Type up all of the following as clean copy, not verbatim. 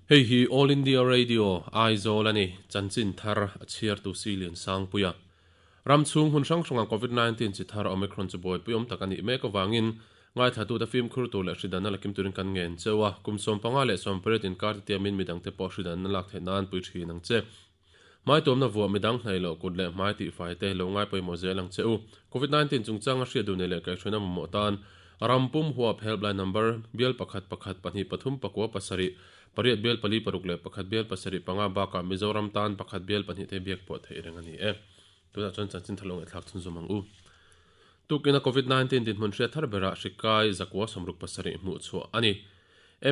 Hei hi All India Radio, Aizawl a ni, chanchin thar a chhiartu Silian Sangpuia. Ram chhung hmun hrang hranga Covid 19 chi thar Omicron chu buaipui awm tak a nih mek avangin ngaithlatute fimkhur tur leh hridanna la kim turin kan ngen cheu a, kum 15 leh 18 inkar te tiamin midangte pawh hridanna lak theih nan pui thin ang che. Hmaituamna vuah midang hnaih loh kut leh hmai tihfai te lo ngai pawimawh zel ang che u. Covid 19 chungchanga hriat duh nei leh kaihhruaina mamawh tan ram pum huap helpline number bial pakhat pakhat pahnih pathum pakua pasarih pariat bial pali paruk leh pakhat bial pasarih panga bakah Mizoram tan pakhat bial pahnih te biak pawh theih reng a ni e. Tunah chuan chanchin thar lo ngaihthlak chhunzawm ang u. Tukina Covid 19 dinhmun hriat thar berah hri kai zakua sawmruk pasarih hmuh chhuah a ni.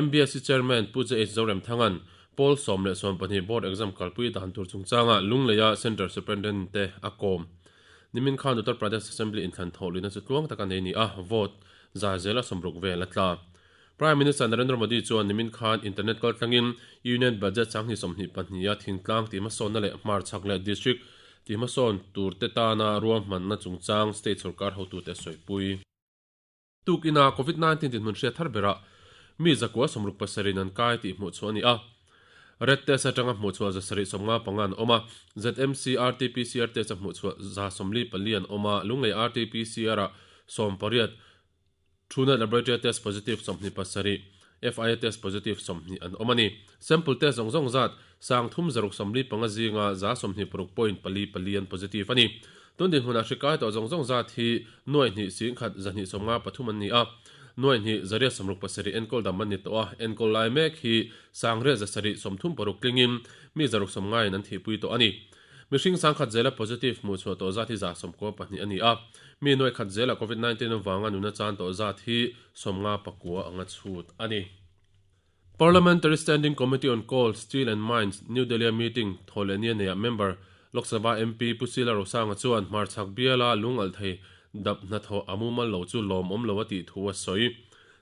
MBSC Chairman Pu JH Zoremthanga'n Pawl 10 le 12 Board Exam kalpui dan tur chungchanga Lungleia Centre Superintendent te a kawm. Nimin khan Uttar Pradesh Assembly inthlan thawh luihna chu tluang taka nei ni a, vote za zela 60 vel a tla. Prime Minister Narendra Modi chuan nimin khan internet kaltlangin Union Budget 2022 a thingtlang tihhmasawnna leh hmarchhak leh district tihhmasawn turte tana ruahmanna chungchang state sorkar hotute a sawipui. Tukina Covid 19 dinhmun hriat thar berah mi 167 in an kai tih hmuh chhuah a ni a. Red test atanga hmuh chhuah 755 an awm a, ZMC RT-PCR test a hmuh chhuah 144 an awm a, Lunglei RT-PCR ah 18, Truenat Laboratory test positive 27, FIA test positive 20 an awm a ni. Sample test zawng zawng zat 3675 zinga 126.44 an positive a ni. Tun dinhmunah hri kai tawh zawng zawng zat hi nuai hnih sing khat 253 an ni a, nuai hnih 167 enkawl dam an ni tawh a, enkawl lai mek hi 736 tlingin mi 690 in an thihpui tawh a ni. Mihring 10,000 zela positive hmuh chhuah tawh zat hi 92 a ni a, mi nuai khat zela Covid 19 avanga nuna chan tawh zat hi 59 anga chhut a ni. Parliamentary Standing Committee on Coal, Steel and Mines, New Delhi-a meeting thawhlehni a neiah member Lok Sabha MP Pu Sila Rosanga chuan hmarchhak biala lung alh thei dap hnathawh a mumal lo chu lawmawm lo a tih thu a sawi.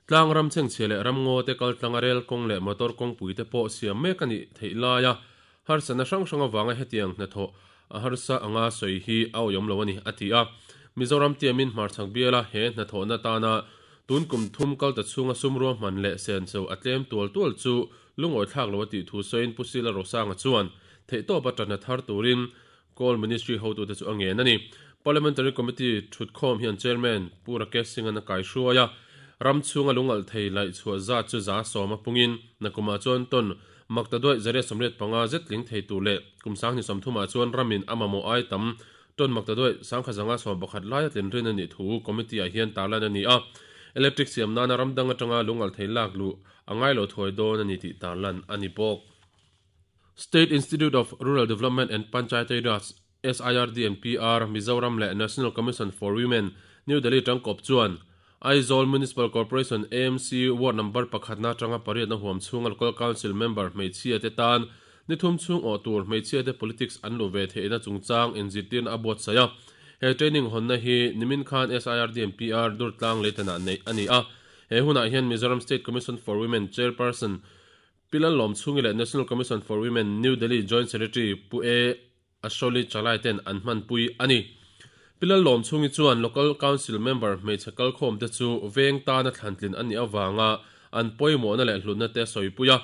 Tlang ram chhengchhia leh ramngaw te kaltlanga rel kawng leh motor kawngpui te pawh siam mek a nih theih laia harsatna hrang hrang avanga hetiang hnathawh a harsa anga sawi hi a awihawm lo a ni, a ti a. Mizoram tiamin hmarchhak biala he hnathawhna tana tun kum thum kalta chhunga sum ruahman leh senso a tlem tual tual chu lungawithlak lo a tih thu sawiin Pu Sila Rosanga chuan theihtawpa tanna thar turin Coal Ministry hotute chu a ngen a ni. Parliamentary Committee thutkhawm hian Chairman Pu Rakesh Singh-a'n a kaihruai a, ram chhunga lungalh thei laih chhuah zat chu 10% a pungin nakumah chuan ton makta duaih 185 zet tling thei tur leh kum 2030ah chuan ramin a mamawh ai tam ton makta duaih 5111 laia tlin rin a nih thu Committee-ah hian tarlan a ni a, electric siam nana ram dang atanga lungalh thei lak luh a ngai lo thuai dawn a ni tih tarlan a ni bawk. State Institute of Rural Development and Panchayati Raj, SIRD and PR, Mizoram leh National Commission for Women, New Delhi tangkawp chuan Aizawl Municipal Corporation, AMC, Ward number pakhatna atanga pariatna huam chhunga Local Council member hmeichhia te tan ni thum chhung awh tur hmeichhia te politics an luh ve theihna chungchang inzirtirna a buatsaih a. He training hawnna hi nimin khan SIRD and PR Durtlang Leitanah neih a ni a. He hunah hian Mizoram State Commission for Women Chairperson Pilan Lawmchhungi leh National Commission for Women, New Delhi Joint Secretary Pu A. Asholi Chalai ten an hmanpui a ni. Pilan Lawmchhungi chuan Local Council member hmeichhe kalkhawm te chu veng tana thlantlin a nih avanga an pawimawhna leh hlutna te sawipui a.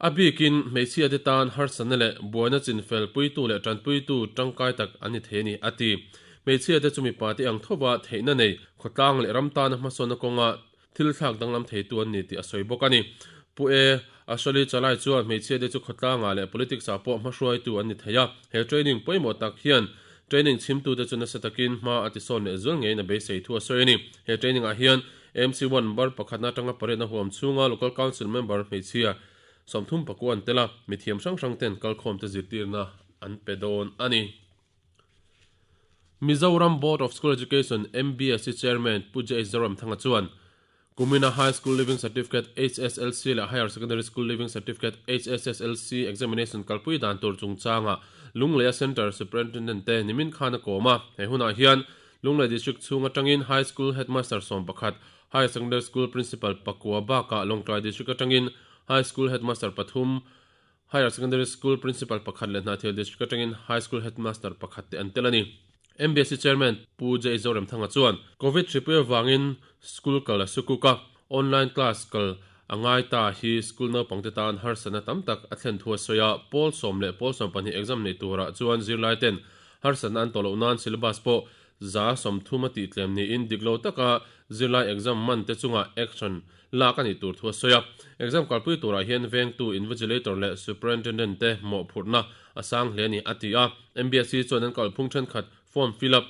A bikin hmeichhia te tan harsatna leh buaina chinfel puitu leh tanpuitu tangkai tak an ni thei a ni, a ti. Hmeichhia te chu mipa te ang thova theihna nei khawtlang leh ram tana hmasawnna kawnga Thil thlak danglam theitu an ni tih a sawi bawk a ni. Pu E. Ashali Chalai chuan hmeichhia te chu khawtlangah leh politics ah pawh hmahruaitu an ni thei a, he training pawimawh tak hian training chhimtute chu nasa takin hma a tisawn leh zual ngeiin a beisei thu a sawi a ni. He training ah hian MC one bar pakhatna atanga pariatna huam chhunga Local Council member hmeichhia 34 an tel a, mithiam hrang hrang ten kalkhawmte zirtirna an pe dawn a ni. Mizoram Board of School Education, MBSE, Chairman Pu JH Zoramthanga chuan Kumina High School Leaving Certificate, HSLC, leh Higher Secondary School Leaving Certificate, HSSLC, examination kalpui dan tur chungchanga Lungleia Centre Superintendent te nimin khan a kawm a. He hunah hian Lunglei District chhung atangin High School Headmaster 11, Higher Secondary School Principal pakua bakah Lawngtlai District atangin High School Headmaster pathum, Higher Secondary School Principal pakhat leh Hnahthial District atangin High School Headmaster pakhat te an tel a ni. MBSC Chairman Pu J Zoremthanga chuan Covid hripui avangin school kal a sukuk a, online class kal a ngai ta hi school naupangte tan harsatna tam tak a thlen thu a sawi a, pawl sawm leh pawl 12 exam nei turah chuan zirlaiten harsatna an tawh loh nan syllabus pawh 30% a tihtlem niin dik lo taka zirlai exam man te chungah action lak a nih tur thu a sawi a. Exam kalpui turah hian vengtu invigilator leh superintendent te mawhphurhna a sang hle a ni a ti a. MBSE chuan an kalphung thenkhat form fill up,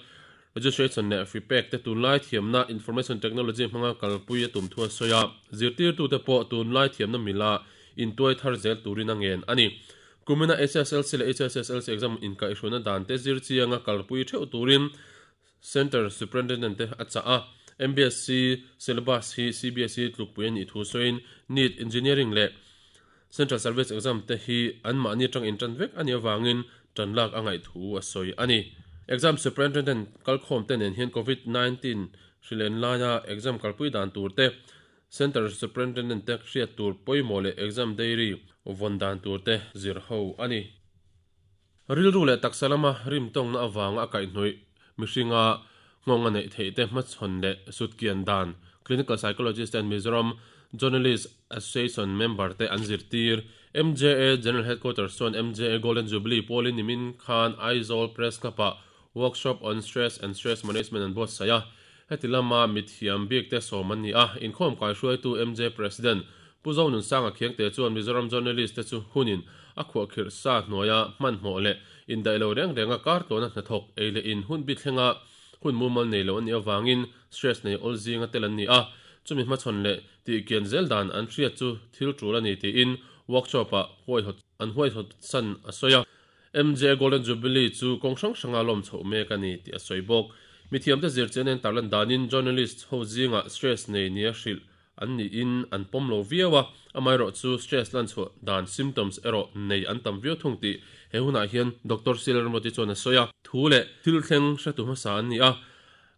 registration leh fee pek te tunlai thiamna information technology hmanga kalpui a tum thu a sawi a. Zirtirtute pawh tunlai thiamna mila intuai thar zel turin a ngen a ni. Kumina HSLC leh HSSLC exam inkaihhruaina dan te zir chianga kalpui theuh turin Centre Superintendent te a chah a. MBSC syllabus hi CBSE tlukpui a nih thu sawiin NEET, Engineering leh Central Service exam te hi anmahni atang intan vek a nih avangin tan lak a ngaih thu a sawi a ni. Exam Superintendent kalkhawm te nen hian Covid 19 hrilen laia exam kalpui dan tur te, Centre Superintendent te hriat tur pawimawh leh exam diary vawn dan tur te zir ho a ni. Rilru leh taksa lama rim tawngna avanga a kaihhnawih mihringa nghawng a neih theih te hmachhawn leh sutkian dan Clinical Psychologist and Mizoram Journalist Association member te an zirtir. MJA General Headquarters chuan MJA Golden Jubilee pawlin nimin khan Aizawl Press Club-ah Workshop on Stress and Stress Management an buatsaih a. Heti lama mithiam bik te sawm an ni a, inkhawm kaihruaitu MJ President Pu Zonunsanga Khiangte chuan Mizoram journalist te chu hunin a khuahkhirh sa hnuaia hmanhmawh leh indaih lo reng renga kar tawna hnathawk ei leh in hun bi thlenga hun mumal nei lo an nih avangin stress nei awl zinga tel an ni a, chumi hmachhawn leh tihkian zel dan an hriat chu thil tul a ni tiin workshop-ah an huaihawt san a sawi a. MJ Golden Jubilee chu kawng hrang hranga lawm chhoh mek a ni tih a sawi bawk. Mithiamte zirchian en tarlan danin journalist ho zingah stress nei nia hrilh an niin an pawm lo viau a, amaherawh chu stress lan chhuah dan symptoms erawh nei an tam viau thung tih he hunah hian Doctor Siler Moti chuan a sawi a. Thu leh thil thleng hretu hmasa an ni a,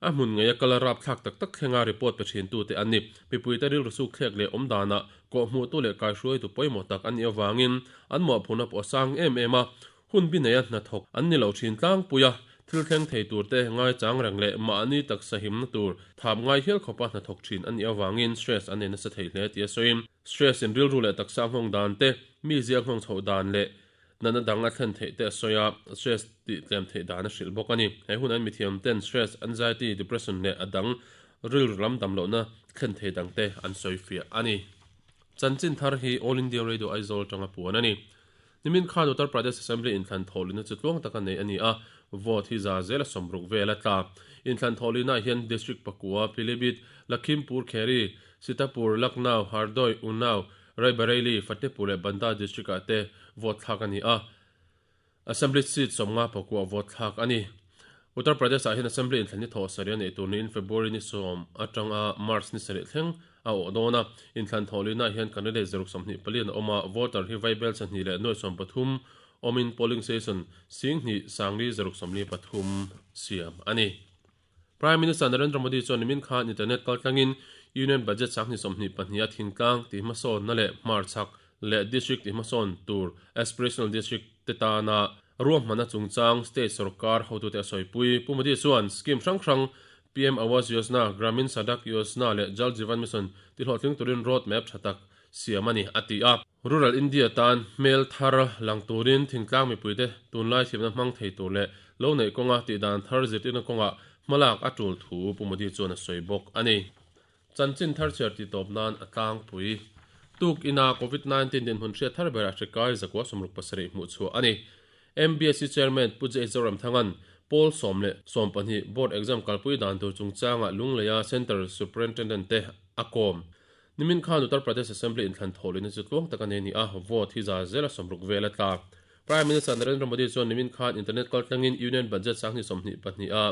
A hmun ngeia kal a rapthlak tak tak thlenga report pe thintu te an ni. Mipuite rilru suk thlek leh awm danah kawhhmuhtu leh kaihruaitu pawimawh tak an nih avangin an mawhphurhna pawh a sang em em a. Hun bi neia hnathawk an ni lo thin tlangpui a, thil thleng thei turte ngaichang reng leh mahni taksa himna tur thap ngai hial khawpa hnathawk thin an nih avangin stress an nei nasa thei hle tih a sawi. Stress in rilru leh taksa nghawng dan te, mizia nghawng chhoh dan leh Natna dang a thlen theih te a sawi a, stress tih tlem theih dan a hrilh bawk a ni. He hun an mithiam ten stress, anxiety, depression leh a dang rilru lam dam lohna thlen thei dang te an sawi fiah a ni. Chanchin thar hi All India Radio Aizawl atanga puan a ni. Nimin khan Uttar Pradesh Assembly inthlan thawhlihna chu tluang taka nei a ni a, vote hi za zela 60 vel a tla. Inthlan thawhlihnaah hian District pakua, Pilibhit, Lakhimpur Kheri, Sitapur, Lucknow, Hardoi, Unnao, Raebareli, Fatehpur leh Banda district-ah te vote thlak a ni a, Assembly seat 51 vote thlak a ni. Uttar Pradesh-ah hian Assembly inthlan ni thawh sarih a neih tur niin February ni 10 atanga March ni sarih thleng a awh dawn a. Inthlan thawh lihnaah hian candidate 124 an awm a, voter hi vaibel chahnih leh nuai 13 awmin polling station 10,000 143 siam a ni. Prime Minister Narendra Modi chuan nimin khan internet kaltlangin Union Budget 2022 a thingtlang tih hmasawnna leh hmarchhak leh district tih hmasawn tur aspirational district te tana ruahmanna chungchang state sorkar hotute a sawipui. Pu Modi chuan scheme hrang hrang PM Awas Yojana, Gramin Sadak Yojana leh Jal Jeevan Mission ti hlawhtling turin road map tha tak siam a ni, a ti a. Rural India tan hmel thar lang turin thingtlang mipuite tunlai thiamna hmang thei tur leh lo neih kawnga tihdan thar zirtirna kawngah hmalak a tul thu Pu Modi chuan a sawi bawk a ni. Chanchin thar chhiar tih tawp nan a tlangpui. Tuk ina Covid 19 dinhmun hriat thar berah hrikai 167 hmuh chhuah a ni. MBSE Chairman Pu J Zoramthanga'n Pawl 10 le 12 Board Exam kalpui dan tur chungchangah Lungleia Centre Superintendent te a kawm. Nimin khan Uttar Pradesh Assembly inthlan thawhlihna chu tluang tak a nei a ni a, vote hi za zela 60 vel a tla. Prime Minister Narendra Modi chuan nimin khan internet kaltlangin Union Budget 2022 a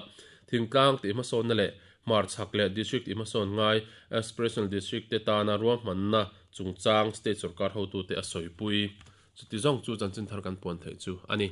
thingtlang tih hmasawnna leh hmarchhak leh district tih hmasawn ngai aspirational district te tana ruahmanna chungchang state sorkar hotute a sawipui. Chuti zawng chu chanchin thar kan puan theih chu a ni.